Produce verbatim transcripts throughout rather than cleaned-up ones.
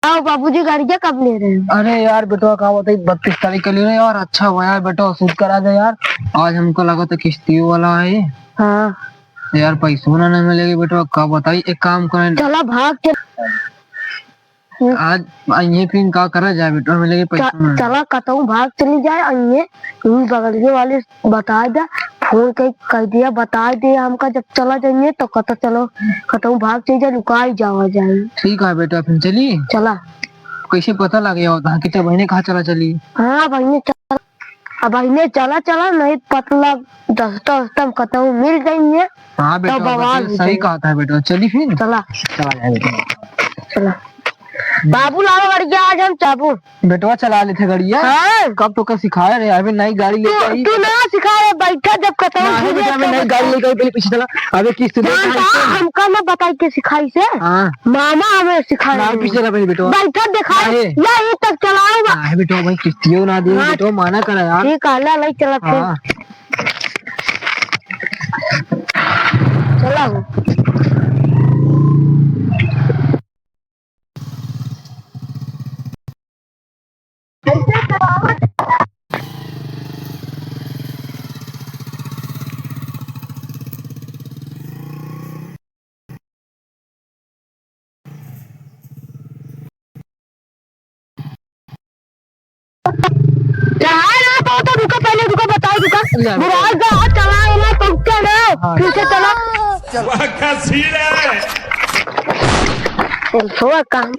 आओ बाबूजी, गाड़िया कब ले रहे हो? अरे यार बेटवा, का बताई, बत्तीस तारीख के ले रहे यार। अच्छा हुआ यार बेटवा, सूट करा दे यार। आज हमको लगा था किस्तियों वाला है। हाँ। यार पैसों ना, ना मिलेगी बेटवा, का बताई, एक काम करें। चला भाग चल। आज आइए फिर का करा जाए बेटवा, मिलेगी पैसों ना। चला कतहूँ भाग चली जाए, आइए यही बगलिए वाले बताइ दे, फोन कइ कइ दिया, बताइ दे हमका, जब चला जाइए तो कहता चलो कतहूँ भाग चली जाए, लुकाइ जावा जाए। ठीक है बेटा, फिर चली। चला। कैसे पता लगे होता है कि तब बहने कहाँ चला चली? हाँ बहने चला, अब बहने चला चला, नहीं पतला दस्ता उस्ता में कतहूँ मिल जाइए। हाँ बेटा, तो बवाल हो जाए। सही कहता है बेटा, चली फिर। चला। चला जाए बेटा। चला। बाबू लाओ गड़िया, आज हम चाबू। बेटवा चला लेते गड़िया। हाँ। कब तो का सिखाए रहे, अबे नई गाड़ी लेके तू, आई। तू ना सिखाए, बैठा जब कतहूँ ना, अबे धीरे बेटा, अबे तो नई गाड़ी लेके आई, पहले पीछे चला। अबे किस्त दे जानता, कहाँ से? हमका ना बताई के सिखाई से। हाँ। मामा हमें सिखाए ना, रहे। पीछे चला पहले बेटवा। बैठा दिखाई। ना, ये। या ये तक चलाओ बा। ना, बेटवा भाई किस्तियों ना दे, हाँ। बेटवा माना करा यार। ठीक है, ला, ले चला फिर। हाँ। चला। चढ़ाए ना तो, तो रुका, पहले रुका, बताओ, रुका। ले, बुढ़ाई का हाथ चलाए ना, पहुंचा ना, हाँ। पीछे चला। वाह, क्या सीन है। चल, हुआ काम।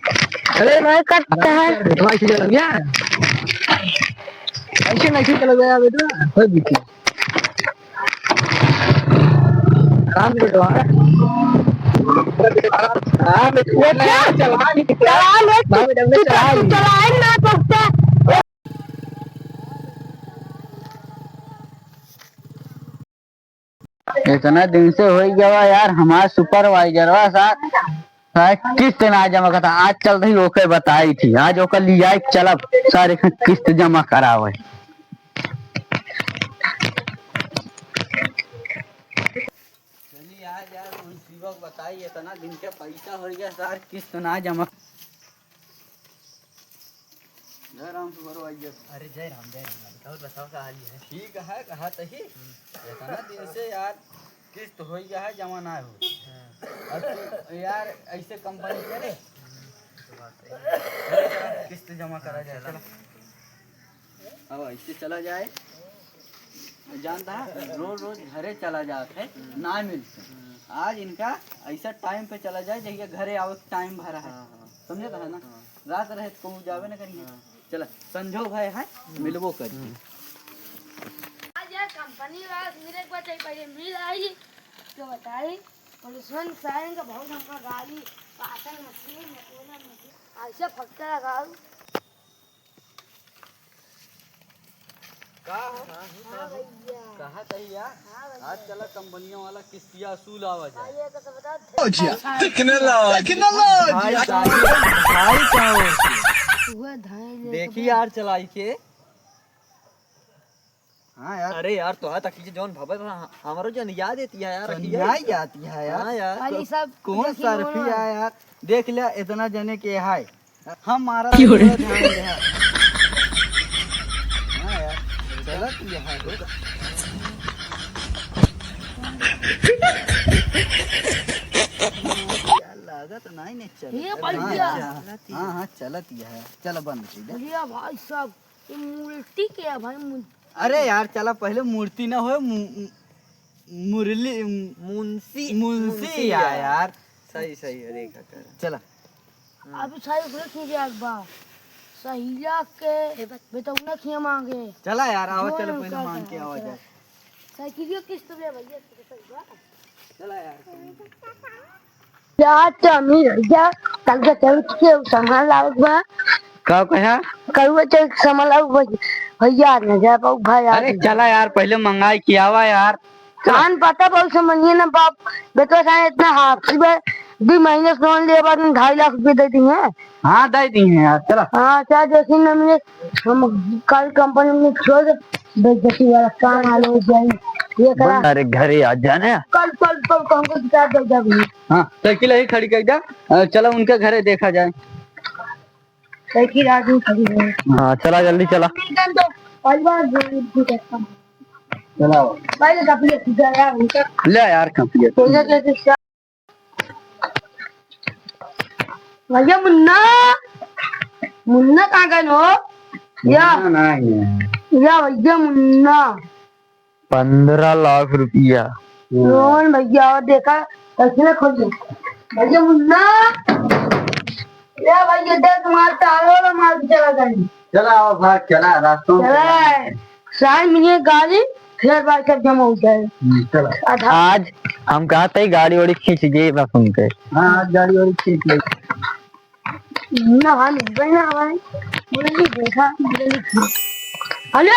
अरे, नहीं करता है। भाई, ऐसे चलो यार। ऐसे नहीं, ऐसे चलो यार, बेटा। कोई दिक्कत नहीं। आराम से बैठो, हाँ। हाँ, बैठो, आराम से। हाँ, बैठो, बैठो। चला नहीं, चला नहीं। हाँ, बैठो, तू चला तो नहीं। चलाए ना सकता। इतना दिन से होइ गवा यार, हमार सुपरवाइजरवा साथ, साथ किस्त ना जमा करता। आज चल रही ओके बताई थी, आज ओकर लियाई चलब, सारे किस्त जमा करावे। चली आज यार, उन शिवक बताई, इतना दिन के पैसा होइ गया सार, किस्त ना जमा। जय राम सुपरवाइजर। अरे जय राम, जय राम। और बताओ का हाल है? ठीक है, कहा तही। हम्म। इतना दिन से यार किस्त होइ गया है, जमा ना हो। हाँ। और तू यार ऐसे कंपनी करे। हम्म, तो बात सही है। किस्त जमा करा जाए, चला। अब ऐसे चला जाए, जानता है, रोज रोज घरे चला जात है, ना मिलते। आज इनका ऐसा टाइम पे चला जाए, जहिया घरे आवे के टाइम भरा है। हाँ, हाँ। समझे तो है ना? हाँ। रात रहे तो कहूँ जावे ना करिए। हाँ। चला, संझो भय है, मिलबो करी। आज यार कंपनी वाला मिले एक बार चाहिए, पहले मिल आई, तो बताई, पुलिसवन साइन का बहुत हमका गाली, पासन मशीन, मशीन, मशीन, ऐसे फटका लगाऊ। का हो? हाँ भैया। कहा तही यार? हाँ भैया। आज चला कंपनिया वाला किस्तिया वसूल आवा जाए। हाँ, ये तो सब बता दे। टेक्नोलॉजी, टेक्नोलॉजी। भाई, भाई, भाई, कहाँ हो? हुआ धाई ले देखी के यार चलाई के। हाँ यार। अरे यार, तोहार तखिए जौन भबत रहा, हमरो जन याद आती है यार, सनिया रखिए। याद आती है यार। हाँ यार। अरे तो सब कौन देखी सरफी मोनो है यार? देख ले, इतना जने के है। हम मारा क्यों रे? तो ध्यान दे है। हाँ यार, चलत ये है, रुक। यार, लागत नहीं, नहीं चलत। ये हाँ, भैया। हाँ, हाँ, हाँ, चलत ये है। चला बंद कर दे। भैया भाई साहब, ये मूर्ति क्या है भाई? मूर्ति। अरे यार, चला पहले मूर्ति ना होए, मु-, मु-, मुरली, मु-, मुंशी, मुंशी मुंशी यार, यार। यार। सही, सही है, देखा कर। चला। अभी सारे ओकरे खींचे आग बा। सहिया के बेटौना खिया मांगे। चला यार, आवा, जोन चलो पहले उनका मांग के आवा चला। जाए। साइकिलियो किस्त पे भैया, तो सही बा। चला यार। यार, तो अमीर हो गया, कल के चल के सामान लावत बा। का कहा? कल के चल के सामान लावत बा। भैया, ना जा पाऊ, भाई, अरे, आज चला यार, पहले मंगाई के आवा यार। चला। कान पता बहुत समझिए ना बाप, बेटवा साहब इतना हाफ सी बे, दो महीने से लोन लिए बाद में ढाई लाख रुपये दे दी हैं। हाँ, दे दी हैं यार, चला। हाँ, क्या देखी ना, मैं हम कल कंपनी में छोड़ दे, बेइज्जती वाला काम आलू हो जाए। ये करा। अरे घरे आ जाने। कल, कल, कल, कल हमको किताब दे जाबी। हाँ, साइकिल यही खड़ी कर दे। अ, चलो उनके घरे देखा जाए। लड़की राजू खड़ी है। हाँ, चला जल्दी चला। मिलता तो पहली बार जो भी करता हूँ। चला। पहले कपड़े सीधा यार, उनका ले यार, कपड़े। तो ये जैसे भैया मुन्ना, मुन्ना कहाँ गए हो? या। मुन्ना नहीं है। या भैया मुन्ना। पन्द्रह लाख रुपया। कौन भैया? और देखा, कैसे ना खोलिए। भैया मुन्ना, या भैया, दस मार, तालो लो मार के चला जाए। चला, आओ भाग, चला, रास्तों में चला। साहब, मिलिए गाड़ी, फिर भाई सब जमा हो जाए। हम्म, चला। आधा। आज हम कहा थे गाड़ी वाड़ी खींच गए बस उनके। हाँ, आज गाड़ी वाड़ी खींच गए। ना भाई, नहीं ना भाई। मुझे नहीं देखा, मुझे नहीं देखा। हेलो?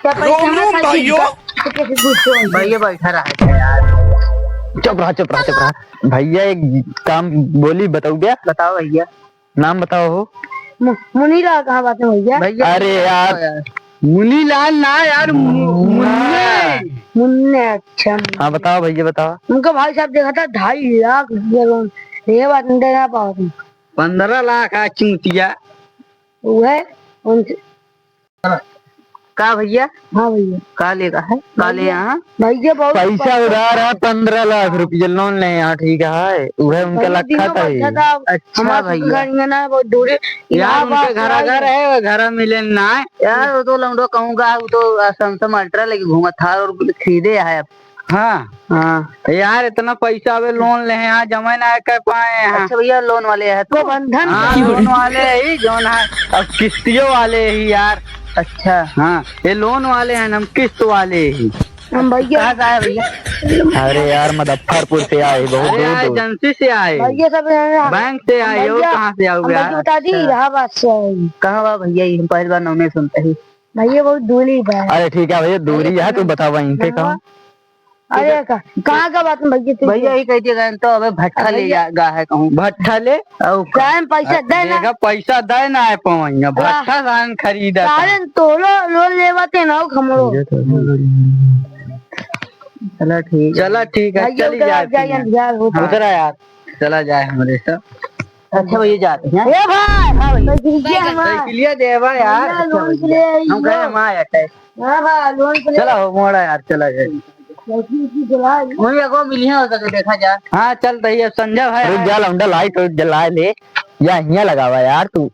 क्या पैसा रोम, हमारा रोम साइकिल भाइयों। का? तो कैसे घुस गए? भैया बैठा रहा है यार। चुप रहा, चुप रहा, चुप रहा। भैया एक काम बोली बताओ क्या? बताओ भैया। नाम बताओ हो। मु-, मुनीलाल कहाँ बात है भैया? भैया, अरे यार। यार। मुनीलाल ना यार, मु-, मुन्ना। मुन्ने। मुन्ने, अच्छा, मुन्ने। हाँ, बताओ भैया, बताओ। उनका भाई साहब देखा था ढाई लाख रुपया लोन। ये बात नहीं देना पाओ तुम। पन्द्रह लाख आ चूतिया। वो है, उनसे का भैया? हाँ भैया। का लेगा है? का ले भैया, यहाँ? भैया बहुत पैसा उधार है, पन्द्रह लाख रुपया लोन ले यहाँ, ठीक है, वह उनका भैया लखा दिनों था ही। अच्छा था, अच्छा हमारे भैया। गाड़ियाँ ना बहुत दूर है। यार, इलाहाबाद उनके घर से आए घर हैं। है, वो घर मिले ना है। यार, वो तो लौंडो कहूँगा, वो तो Ascent Ultra लेके घूमा था और खरीदे है अब। हाँ। हाँ। यार, इतना पैसा अबे लोन ले हैं, यहाँ जमा ना कर पाए हैं। अच्छा भैया, लोन वाले हैं तो? बंधन हाँ, का? लोन वाले ही, जौन है, अब किस्तियों वाले ही यार। अच्छा। हाँ, ये लोन वाले हैं, हम किस्त वाले ही। हम भैया। कहाँ से आए भैया? अरे यार, मुजफ्फरपुर से आए, बहुत अरे दूर यार, दूर। एजेंसी से आए। भैया सब यहाँ बैंक से आए, और भैया, कहाँ से आओगे हम यार? बता दी, अच्छा। इलाहाबाद से आए। कहाँ बा भैया, ये हम पहली बार नामे सुनते ही। भैया, बहुत दूरी बा। अरे ठीक है भैया, दूरी है, तू बतावा इनके हाँ। कहाँ? अरे, का-, कहाँ का बात में भैया, तू भैया, ये कह दिया गया तो अबे भट्ठा ले भैया। जा, गा है कहूँ। भट्ठा ले? और का? टाइम पैसा अब दे ना। देखा, पैसा दे ना है पवैया, वाह। भट्ठा सारन खरीदा था। सारन तोरो लोन लेवा ते ना हो, हमरो। चला ठीक। चला ठीक है, भैया, चली उतरा जाए जाए तू। यार, हो हाँ। उतरा यार, चला जाए हमरे साथ। अच्छा भैया, जाते हैं। ए भाई, हाँ भैया। साइकिलिया हमार। साइकिलिया देवा यार। भैया, लोन के लिए हम कहे, माँ अटे। हाँ भाई, लोन के लिए। चला हो, मोड़ा यार, चला जाए। साइकिल की चला। वही अगो मिली हो सके, देखा जा। हाँ, चल रही है, संजय भाई। रुक जा, लौंडा, लाइट उइट जला ले। या हियाँ लगावा यार तू।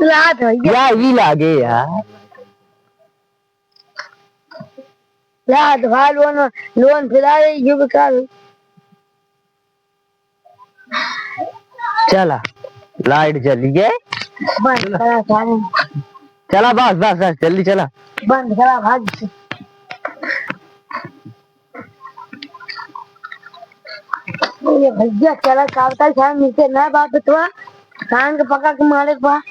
लात भैया। या ई लागे यार। लात भाई, लोन, लोन फिरा रही, ये बेकार। चला, लाइट जली गए। बंद करा सारे। चला, बस, बस, बस, जल्दी चला। बंद करा, भाग। ये भैया, चला, सावता साहब, नीचे ना बाप, तो कान के पका के मारे के बा। ये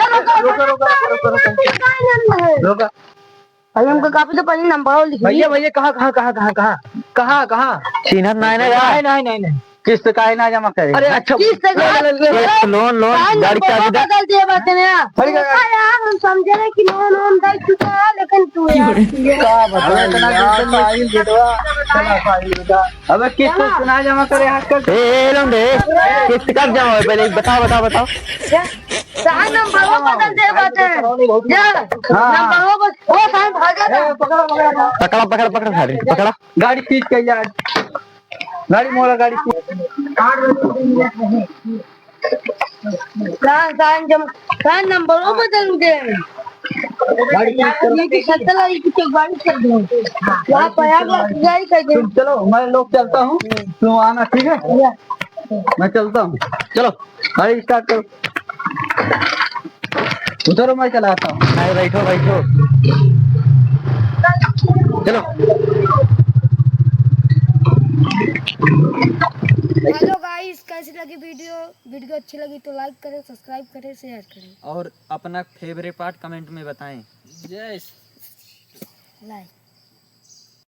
रुको, रुको, रुको, रुको, रुको, रुको। रुको। भाई, हमको कापी तो पहले नंबर लिख भैया, ली। भैया, कहाँ, कहाँ, कहाँ, कहाँ, कहाँ? कहाँ, कहाँ? चिन्हत नाहीं ना यार। नहीं, नहीं, नहीं, नहीं। किस्त काहे ना जमा करे? अरे, अच्छा, किस्त ले, ले, ले, ले। किस्त, लोन, लोन, काहे गाड़ी नंबर चाबी दे। बदल दिए बात है ना? अरे, अरे यार, हम समझे रहे कि लोन, लोन दे चुका है, लेकिन तू यार, का बताएं अरे, इतना यार, दिन से साहिल बेटवा। चला, साहिल बेटा। अबे, किस्त, चला। किस्त ना जमा करे आजकल। ए, ए, लोन दे। किस्त कब जमा होई? पहले बताओ, बताओ, बताओ। कहाँ नंबरवा बदल दे बाटे? जा, हाँ। नंबरवा बस, ओ साहब भागा था। ए, पकड़ा, पकड़ा, पकड़ा। पकड़ा, पकड़ा, पकड़ा, गाड़ी, पकड़ा। गाड़ी सीज कइले आज। गाड़ी मोड़ा, गाड़ी सीज। कहाँ, कहाँ जम-, कहाँ नंबरवा बदल दे? गाड़ी सीज कर। ये कि सत्तर वाली की तो गाड़ी कर दे। वहाँ पे आग लग जाए कर दे। तुम चलो, मैं लोग चलता हूँ, तुम आना, ठीक है? या। मैं चलता हूँ, चलो। गाड़ी start करो। उतरो, मैं चलाता हूँ। अरे बैठो, बैठो। चलो। Hello guys, कैसी लगी video? Video अच्छी लगी तो like करें, subscribe करें, share करें। और अपना favourite part comment में बताएं। Yes। Like।